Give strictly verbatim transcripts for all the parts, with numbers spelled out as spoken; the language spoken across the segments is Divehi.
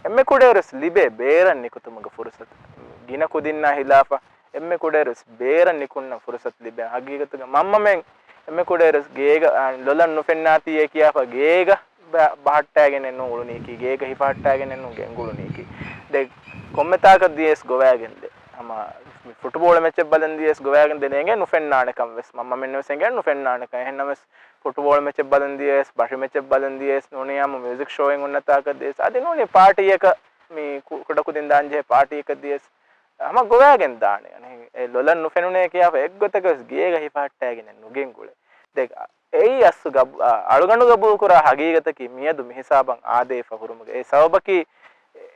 އެންމެ ކުޑައިރުސް ލިބޭ ބޭރަށް ނިކުތުމުގެ ފުރުސަތު. ގިނަ ކުދިންނާ ހިލާފަށް އެންމެ ކުޑައިރުސް ބޭރަށް ނިކުންނަ ފުރުސަތު ލިބޭ. ހަގީގަތުގަ މަންމަމެން އެންމެ ކުޑައިރުސް ގޭގަ، އާ، ލޮލަށް ނުފެންނާތީއޭ ކިޔާފަ ގޭގަ ބަ-، ބަހައްޓާގެނެއް ނޫން އުޅުނީކީ، ގޭގަ ހިފަހައްޓާގެނެއް ނޫން ގެންގުޅުނީކީ. ދެ ކޮންމެ ތާކަށް ދިޔަސް ގޮވާގެން ދޭ. ހަމަ މި ފުޓުބޯޅަ މެޗެއް ބަލަން ދިޔަސް ގޮވާގެން ދޭ އެނގޭ ނުފެންނާނެކަން ވެސް. މަންމަމެން ވެސް އެނގޭ ނުފެންނާނެކަން. އެހެންނަމަވެސް ފުޓުބޯޅަ މެޗެއް ބަލަން ދިޔަސް، ބަށި މެޗެއް ބަލަން ދިޔަސް، ނޫނީ ހަމަ މިއުޒިކް ޝޯއެއް ހުންނަ ތާކަށް ދިޔަސް. އަދި ނޫނީ ޕާޓީއަކަށް މި ކު-، ކުޑަކުދިން ދާންޖެހޭ ޕާޓީއަކަށް ދިޔަސް ހަމަ ގޮވާގެން ދާނެ. އަނެއް އެ ލޮލަށް ނުފެނުނޭ ކިޔާފަ އެއްގޮތަކަސް ގޭގަ ހިފަހައްޓާގެނެއް ނުގެންގުޅޭ. ދެ އެއީ އަސްލު ގަބު-، އަ-، އަޅުގަނޑު ގަބޫލުކުރާ ހަގީގަތަކީ މިއަދު މިހިސާބަށް އާދޭފަ ހުރުމުގެ އެ ސަބަބަކީ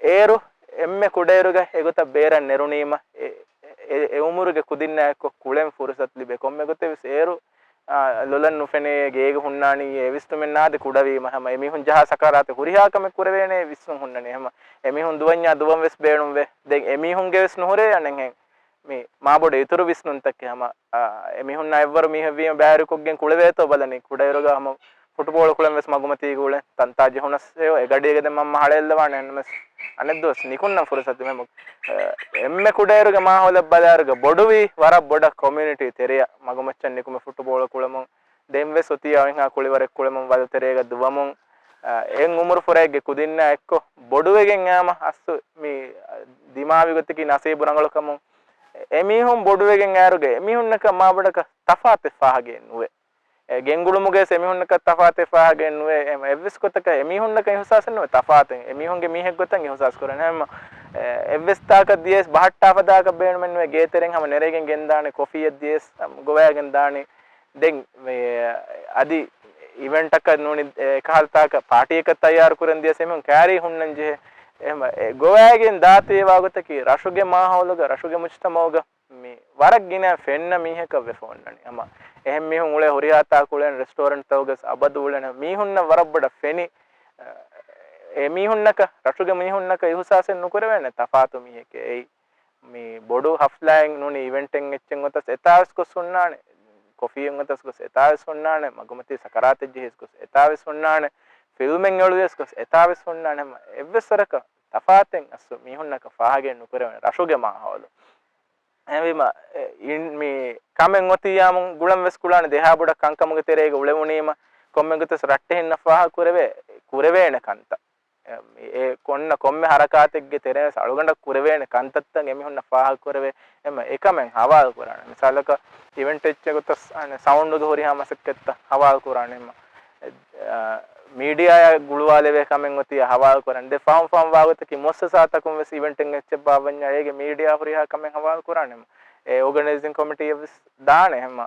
އޭރު އެންމެ ކުޑައިރުގަ އެގޮތަށް ބޭރަށް ނެރުނީމަ އެ، އެ، އެ އުމުރުގެ ކުދިންނާ އެއްކޮށް ކުޅެން ފުރުސަތު ލިބޭ. ކޮންމެ ގޮތެއް ވެސް އޭރު، އާ، ލޮލަށް ނުފެނޭ ގޭގަ ހުންނާނީ އެ ވިސްނުމެއް ނާދެ ކުޑަވީމަ. ހަމަ އެމީހުން ޖަހާ ސަކަރާތެއް ހުރިހާ ކަމެއް ކުރެވޭނޭ ވިސްނުން ހުންނަނީ. ހަމަ އެމީހުން ދުވަންޏާ ދުވަން ވެސް ބޭނުންވޭ. ދެން އެމީހުންގެ ވެސް ނުހުރޭ އަނެއްހެން މި މާބޮޑު އިތުރު ވިސްނުންތަކެއް ހަމަ، އާ، އެމީހުންނާ އެއްވަރު މީހެއްވީމަ ބައިވެރިކޮށްގެން ކުޅެވޭތޯ ބަލަނީ. ކުޑައިރުގަ ހަމަ ފުޓުބޯޅަ ކުޅެން ވެސް މަގުމަތީގަ އުޅެން ތަންތާ ޖެހުނަސް އެއޮ އެގަޑިއެގެ ދެން މަންމަ ހަޅޭއްލަވާނެ. އެންމެސް އަނެއްދުވަސް ނިކުންނަން ފުރުސަތު މެމު، އެ، އެންމެ ކުޑައިރުގެ މާހައުލަށް ބަލާއިރުގަ ބޮޑުވީ ވަރަށް ބޮޑަށް ކޮމިއުނިޓީ ތެރެއަށް މަގުމައްޗަށް ނިކުމެ ފުޓުބޯޅަ ކުޅަމުން ދެން ވެސް އޮތީ އަވިހާ ކުޅިވަރެއް ކުޅެމުން ވަލު ތެރޭގަ ދުވަމުން، އެ، އެއް އުމުރު ފުރައެއްގެ ކުދިންނާ އެއްކޮށް ބޮޑުވެގެން އާމަ އަސްލު މި، އަ، ދިމާވި ގޮތަކީ ނަސީބު ރަނގަޅުކަމުން އެ، އެމީހުން ބޮޑުވެގެން އައިރުގަ އެމީހުންނަކަށް މާބޮޑަކަށް ތަފާތެއް ފާހަގައެއް ނުވޭ. އެ، ގެންގުޅުމުގައި ވެސް އެމީހުންނަކަށް ތަފާތެއް ފާހަގައެއް ނުވޭ. އެ، އެއްވެސް ގޮތަކަށް އެމީހުންނަކަށް އިހުސާސެއް ނުވޭ ތަފާތެއް. އެމީހުންގެ މީހެއް ގޮތަށް އިހުސާސް ކުރަން. ހަމަ، އެ، އެއްވެސް ތާކަށް ދިޔަސް ބަހައްޓާފަ ދާކަށް ބޭނުމެއް ނުވޭ. ގޭތެރެން ހަމަ ނެރެގެން ގެންދާނެ ކޮފީއެއް ދިޔަސް ގޮވައިގެން ދާނެ. ދެން މި، އަދި އިވެންޓަކަށް ނޫނީ، އެ، އެކަހަލަ ތާކަށް ޕާޓީއަކަށް ތައްޔާރު ކުރަން ދިޔަސް އެމީހުން ކާރީ ހުންނަން ޖެހޭ. އެހެން އެ ގޮވައިގެން ދާތީ ވާގޮތަކީ ރަށުގެ މާހައުލުގަ، ރަށުގެ މުޖްތަމައުގަ މި ވަރަށް ގިނަ ފެންނަ މީހަކަށް ވެފަ އޮންނަނީ. ހަމަ އެހެން މީހުން އުޅޭ ހުރިހާ ތާކު އުޅެން ރެސްޓޯރެންޓްތަކުގަސް އަބަދު އުޅެން މީހުންނަށް ވަރަށް ބޮޑަށް ފެނި، އެ، އެ މީހުންނަކަށް، ރަށުގެ މީހުންނަކަށް އިހުސާސެއް ނުކުރެވޭނެ ތަފާތު މީހެކޭ. އެއީ މި ބޮޑު ހަފްލާއެއް ނޫނީ އިވެންޓެއް އެއްޗެއް އޮތަސް އެތާވެސް ގޮސް ހުންނާނެ. ކޮފީއެއް އޮތަސް ގޮސް އެތާވެސް ހުންނާނެ. މަގުމަތީ ސަކަރާތެއް ޖެހިސް ގޮސް އެތާވެސް ހުންނާނެ. ފިލްމެއް އެޅުވިޔަސް ގޮސް އެތާވެސް ހުންނާނެ. ހަމަ އެއްވެސް ވަރަކަށް ތަފާތެއް އަސްލު މީހުންނަކަށް ފާހަގައެއް ނުކުރެވޭނެ ރަށުގެ މާހައުލު. އެހެންވީމަ، އެ، އިން-، މި ކަމެއް އޮތިއްޔާމު ގުޅަން ވެސް ގުޅާނެ ދެހާ ބޮޑަށް ކަންކަމުގެ ތެރޭގަ އުޅެވުނީމަ ކޮންމެ ގޮތަސް ރައްޓެހިންނަށް ފާހަގަ ކުރެވޭ، ކުރެވޭނެ ކަންތައް. އެ، އެ ކޮންނަ ކޮންމެ ހަރަކާތެއްގެ ތެރޭން ވެސް އަޅުގަނޑަށް ކުރެވޭނެ ކަންތައްތައް އެމީހުންނަށް ފާހަގަ ކުރެވޭ. އެމަ އެކަމެއް ހަވާލު ކުރާނެ. މިސާލަކަށް އިވެންޓް އެއްޗެއް ގޮތަސް، އަނެ، ސައުންޑުގެ ހުރިހާ މަސައްކަތްތައް ހަވާލު ކުރާނެ. އެމަ، އެ، އާ، މީޑިއާއާ ގުޅުވާލެވޭ ކަމެއް އޮތިއްޔާ ހަވާލު ކުރާނެ. ދެ ފަހުން ފަހުން ވާގޮތަކީ މުއައްސަސާތަކުން ވެސް އިވެންޓެއް އެއްޗެއް ބާއްވަންޏާ އޭގެ މީޑިއާ ހުރިހާ ކަމެއް ހަވާލު ކުރާނެ. އެމަ، އެ އޯގަނައިޒިން ކޮމިޓީއަށް ވެސް ދާނެ. ހަމަ،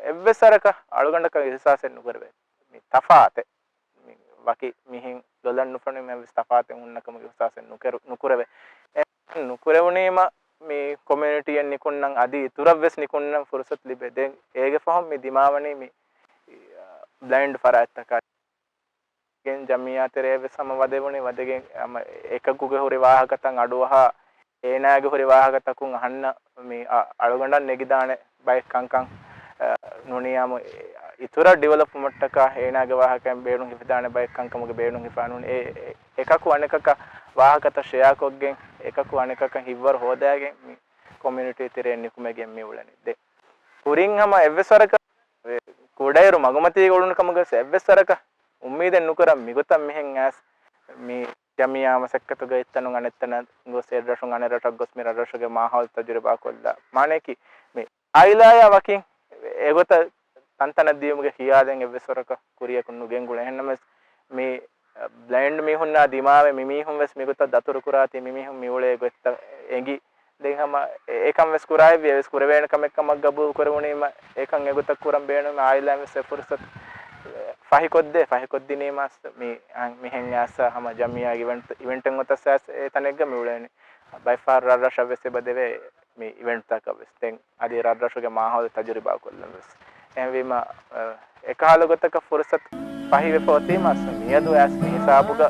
އެއްވެސް ވަރަކަށް އަޅުގަނޑަކަށް އިހުސާސެއް ނުކުރެވޭ. މި ތަފާތެއް. މި ވަކި މިހެން ލޮލަށް ނުފެނުނު އެއްވެސް ތަފާތެއް ހުންނަ ކަމުގެ އިހުސާސެއް ނުކެރު-، ނުކުރެވޭ. އެ ނުކުރެވުނީމަ މި ކޮމިއުނިޓީއެއް ނިކުންނަން އަދި އިތުރަށްވެސް ނިކުންނަން ފުރުސަތު ލިބޭ. ދެން އޭގެ ފަހުން މި ދިމާވަނީ މި، އާ، ބްލައިންޑް ފަރާތްތަކާ ގެން ޖަމިއްޔާ ތެރޭ ވެސް ހަމަ ވަދެވުނީ. ވަދެގެން ހަމަ އެކަކުގެ ހުރި ވާހަކަތައް އަޑުއަހާ، އޭނާގެ ހުރި ވާހަކަތަކުން އަހަންނަށް މި އަ-، އަޅުގަނޑަށް ނެގިދާނެ ބައެއް ކަންކަން، އަ، ނޫނީ އާމު އިތުރަށް ޑިވެލޮޕް ވުމަށްޓަކާ އޭނާގެ ވާހަކައިން ބޭނުން ހިފިދާނެ ބައެއް ކަންކަމުގެ ބޭނުން ހިފާ ނޫން. އެ-، އެ-، އެކަކު އަނެކަކަށް ވާހަކަތައް ޝެއާކޮށްގެން، އެކަކު އަނެކަކަށް ހިތްވަރު ހޯދާގެން މި ކޮމިއުނިޓީ ތެރެއިން ނިކުމެގެން މި އުޅެނީ. ދެ ކުރިން ހަމަ އެއްވެސް ވަރަކަށް ކުޑައިރު މަގުމަތީގަ އުޅުނު ކަމުގަސް އެއްވެސް ވަރަކަށް އުއްމީދެއް ނުކުރަން މިގޮތަށް މިހެން އައިސް މި ޖަމިއްޔާ މަސައްކަތުގައި އެއްތަނުން އަނެއްތަނަށް ގޮސް އެއްރަށުން އަނެއް ރަށަށް ގޮސް މި ރަށްރަށުގެ މާހައުލު ތަޖުރިބާކޮށްލާ. މާނައަކީ މި އާއިލާއާ ވަކިން އެގޮތަށް ތަންތަނަށް ދިޔުމުގެ ޚިޔާލެއް އެއްވެސް ވަރަކަށް ކުރިޔަކު ނުގެންގުޅޭ. އެހެންނަމަވެސް މި ބްލައިންޑް މީހުންނާ ދިމާވެ މި މީހުން ވެސް މިގޮތަށް ދަތުރުކުރާތީ މި މީހުން މިއުޅޭ ގޮތްތައް އެނގި. ދެން ހަމަ އެ-، އެކަން ވެސް ކުރާ އެއްވި އެވެސް ކުރެވޭނެ ކަމެއް ކަމަށް ގަބޫލު ކުރެވުނީމަ އެކަން އެގޮތަށް ކުރަން ބޭނުމެއް އާއިލާއިން ވެސް އެ ފުރުސަތު ފަހިކޮށްދޭ. ފަހިކޮށްދިނީމަ މި-، މިހެން އައިސް ހަމަ ޖަމިއްޔާގެ އިވެންޓް، އިވެންޓެއް އޮތަސް އައިސް އެ ތަނެއްގަ މި އުޅޭނީ. ބައެއްފަހަރު ރަށްރަށަށް ވެސް އެބަ ދެވޭ މި އިވެންޓްތަކަށް ވެސް. ދެން އަދި ރަށްރަށުގެ މާހައުލު ތަޖުރިބާ ކޮށްލަން ވެސް. އެހެންވީމަ، އަ، އެކަހަލަ ގޮތަކަށް ފުރުސަތު ފަހިވެފަ އޮތީމަ މިއަދު އައިސް މި ހިސާބުގަ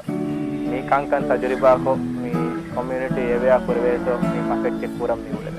މި ކަންކަން ތަޖުރިބާކޮށް މި ކޮމިއުނިޓީ އެވެއާ ކުރެވޭތޯ މި މަސައްކަތް ކުރަން މި އުޅެނީ.